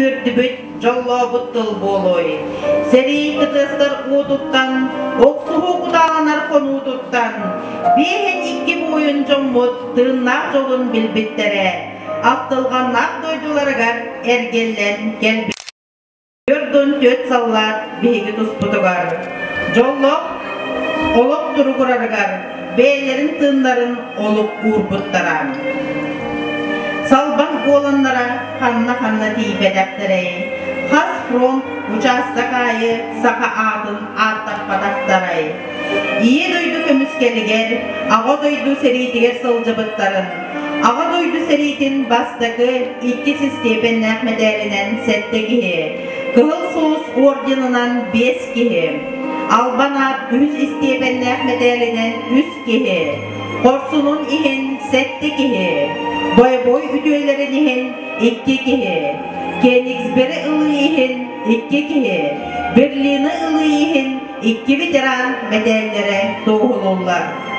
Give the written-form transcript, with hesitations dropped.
үөрдүбүт, дьоллообут тыл буолуой? Сэрии кытыастар уотуттан, охсуһуу кутааланар хонуутуттан, биэһин икки буойун дьоммут тыыннаах дьолун билбиттэрэ, ахтылҕаннаах дойдуларыгар эргиллэн кэлбиттэрэ. 44 саллаат биһиги туспутугар, дьоллоох олох туругурарыгар бэйэлэрин тыыннарын олук уурбуттара. Салбаҥ уоланнара ханна-ханна тиийбэтэхтэрэй, хас фронт учаастак аайы саха аатын ааттаппатахтарай. Ийэ дойду көмүскэлигэр, Аҕа дойду сэриитигэр сылдьыбыттарын, Аҕа дойду сэриитин бастакы иккис истиэпэннээх мэтээлинэн сэттэ киһи, Кыһыл Сулус орденынан биэс киһи, Албан аат үһүс истиэпэннээх мэтээлинэн үс киһи, Хорсунун иһин сэттэ киһи, Бойобуой үтүөлэрин иһин икки киһи, Кенигсбери ылыы иһин икки киһи, Берлины ылыы иһин икки ветеран мэтээллэрэ туоһулууллар.